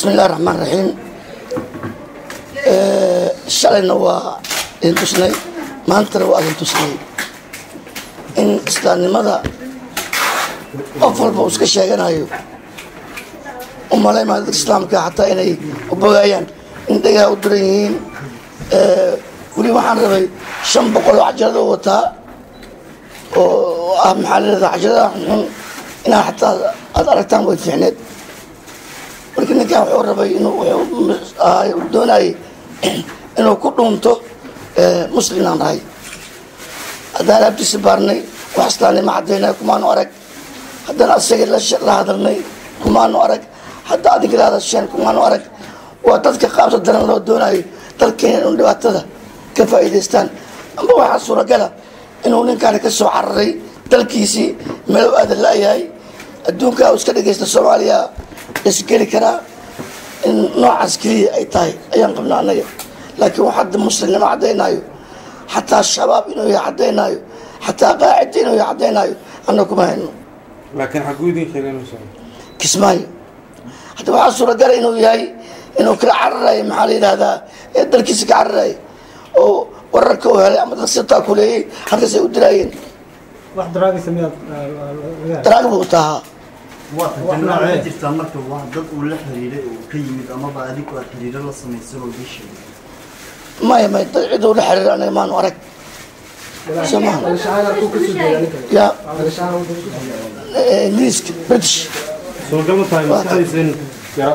Bismi illahi raxmaan raxiim. Shalayna waa idin tusnay, maantana waa idin tusnay in islaamnimada qof walba uu iska sheeganayo. U malaymaa dadka islaamka xataa inay u bogaayaan in dhegaha u duran yihiin. Weli waxaan rabay 500 oo cajalada u wataa oo ah, maxaa la yidhahdaa, cajaladaha xunxun inaa xataa aada aragtaan way fiicneed. Marka ninkan wuxuu rabay inuu wuxuu doonayay inuu ku dhuunto muslim aan nahay. Haddaan alaabtiisa baarnay, wax islaamnimo caddaynay kumaanu arag. Haddana asagii la hadalnay, kumaanu arag. Hadda adinka la hadasheen, kumaanu arag. Waa dadka qaabta daran loo doonayo dalkeena inuu dhibaatada ka faa'iidaystaan. Amba waxaa suuragala inuu ninkaani ka soo cararay dalkiisii, meel u aadan la-yahay, adduunka uu iska dhegaysta, Soomaaliya isgeli karaa. In noocaas keliya ay tahay ayaan qabnaa annaga, laakiin wax hadda muslimnimo caddaynayo, xataa Shabaab inuu yahay caddaynayo, xataa Qaacida inuu yahay caddaynayo, annaga kuma hayno. Laakiin xaguu idin sheegay inuu socdo? Kismaayo. Hadda waxaa suuragala inuu yahay inuu kala cararayo, maxaa la yidhahdaa, dalkiisa ka cararayo oo wararka uu helay ama dadka sitaa kuleeyey halkaas ay u diraayeen. Wax daraagaysa miyaad laga helay? Daraag buu tahaa. Waa tan ma jirtaa marka wax dad uu la xiriiray oo ka yimid amaba adigu aad xiriiro la samaysan oo ii sheegay? Maya, maya, dad cid uu la xiriir anaga maanu arag. Soo maha? Dhalashahaan halkuu kasoo jeedaa ninkan? Ya. Dhalashahaan wuxuu kasoo jeedaa? Ingiriiska, British. Suuragal ma tahay maskaxdiisa in yara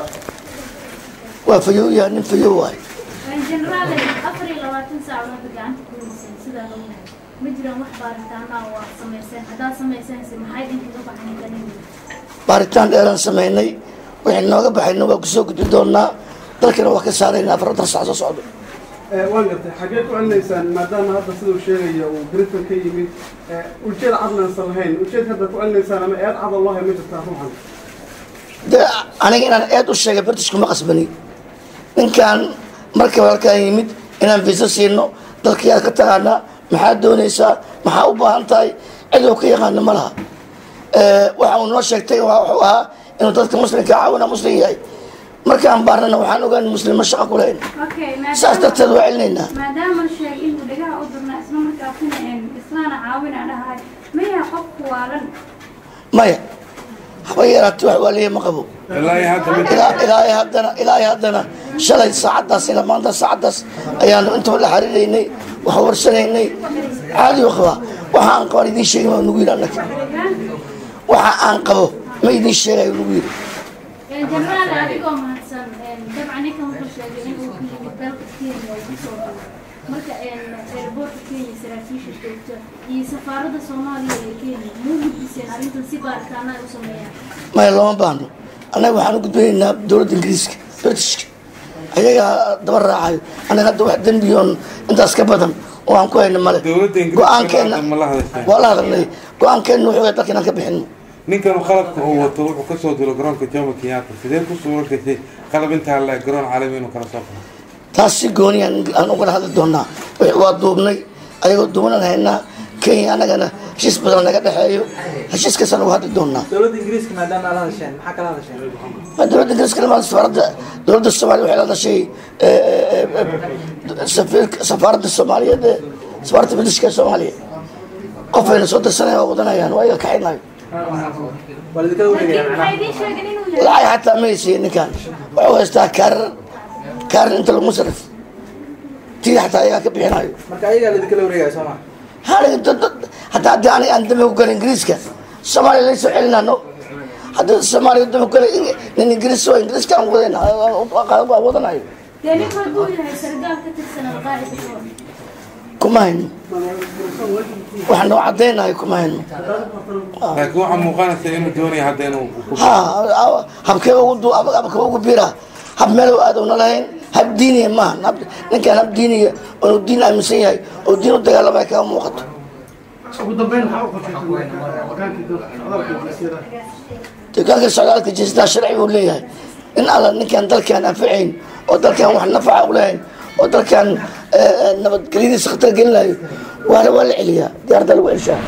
Waa fayow yahay, nin fayow waay. Jeneraal, 24 saacadood gacanta ku hayseen sidaa loo yahay, ma jiraan wax baaritaana oo aad samayseen? Haddaad samayseen se, maxay idinkaga baxay ninkan? Baaritaan dheeraan samaynay. Wixii nooga baxayna waa kusoo gudbi doonaa, dalkana waa ka saaraynaa 4 saac soo socdo. Waan gartay. Xagee ku celinaysaan, maadaama hadda siduu sheegaya uu Britain ka yimid, ujeed cadna aysan lahayn? Ujeed hadda ku celinaysaan ama eed cad oo loo hayo ma jirtaa ruuxan? Dee aniga inaan eed u sheegay British kuma qasbani. Ninkan markii halkaan yimid inaan visa siino, dalkayaad ka taqaanaa, maxaad doonaysaa, maxaa u baahan tahay, cid uu ka yaqaano ma laha. Waxa uu noo sheegtay wuxuu ahaa inuu dadka muslimka caawina, muslim yahay. Markaan baarnana waxaan ogaan muslimma shaqo ku lahayn. Okay. Saas darteed waa celinaynaa. Maadaama sheegay inuu dhagaha u durnaa, isla markaasina islaana caawina dhahay, maya qofku waalan? Maya, haba yaraatee wax waaliya ma qabo. Ilaa iyo hadda mid Ilaa iyo haddana shalay saacaddaas ilaa maanta saacaddaas ayaanu intaba la xariiraynay, wax warsanaynay. Caadi u qabaa. Waxa aan qaban idiin sheegay ma nagu yidhi. Annaga waxa aan qabo ma idiin sheegayo nagu yidhi. Jeneraal, adigoo mahadsan, dabcan ninkan wuxuu sheegay inuu ka yimid dalka Kenya oo kusoo duulay. Marka airportka Kenya saraakiisha joogta iyo safaaradda Soomaaliya ee Kenya muu gudbiseen arrintan si baaritaana ay u sameeyaan? Maya, looma baahno. Annaga waxaan u gudbinaynaa dowladda Ingiriiska, Britishka, ayagaa daba raacayo. Annaga hadda wax dembiyoon intaas ka badan oo aan ku hayno male. Dowladda Ingiriiska Go-aankeena ma la hadashay? Waa la hadalnay. Go-aankeena wuxuu yahay dalka inaan ka bixino. Ninkan qalabka uu wato wuxuu kasoo dilo garoonka Jomo Kenyatta. Sidee ku suura gashay qalab intaa la garoon caalami inuu kala soo baxo? Taas si gooni aan ugala hadli doonaa. Waa duubnay, ayagoo duubanaan haynaa. Kenya annagana heshiis badan naga dhexeeyo, heshiiskaasaan uga hadli doonaa. Dowladda Ingiriiska maadaama aad la hadasheen, maxaa kala hadasheen? Dowladda Ingiriiska lama, safaaradda dowladda Soomaaliya waxay la hadashay safiirka safaaradda Soomaaliyeed ee safaaradda Britishka ee Soomaaliya. Qof ayna soo dirsanayaan waa wadanayaan, waa iyaga kaxaynayo. Waa laidinka wareegaya Laakiin macnaha? maxay idiin sheegeen inuu yahay? Lacag xataa ma haysiiye ninkan. Wuxuu haystaa kaarar, kaarar inta lagu sarif tii xataa ayagaa ka bixinayo. Marka ayagaa laidinkala wareegaya, soo ma? Haniga hataa haddii aniga aan dambi ku galay Ingiriiska, Soomaaliya lay soo celinano. Haddii Soomaaliya dambi ku galay nin Ingiriis waa Ingiriiska aan wadayna, waan wadanayo. Dee ninku hadduu yahay sargaal ka tirsan Alqaacida ka hor? Kuma hayno wax noo caddaynayo, kuma hayno. Laakiin waxaa muuqanaysa inuu doonaya hadda inuu ku Ha, habkee ugu habkee ugu biira? Hab meel aadowna lahayn, hab diiniya maaha. Ninkaan hab diiniya oo diin aaminsan yahay oo diin u dagaalamaya kaga muuqato. Ugu dambeyn, maxaa u qorshaysan hogaankii socdaalka jinsiyada? Dagaalka socdaalka jinsiyada sharci buu leeyahay. In alla ninkaan dalkaan anfacayn oo dalkaan wax nafaca u lahayn oo dalkaan nabadgelyadiisa khatar gelinayo, waa la celiyaa, diyaaradda lagu celshaa.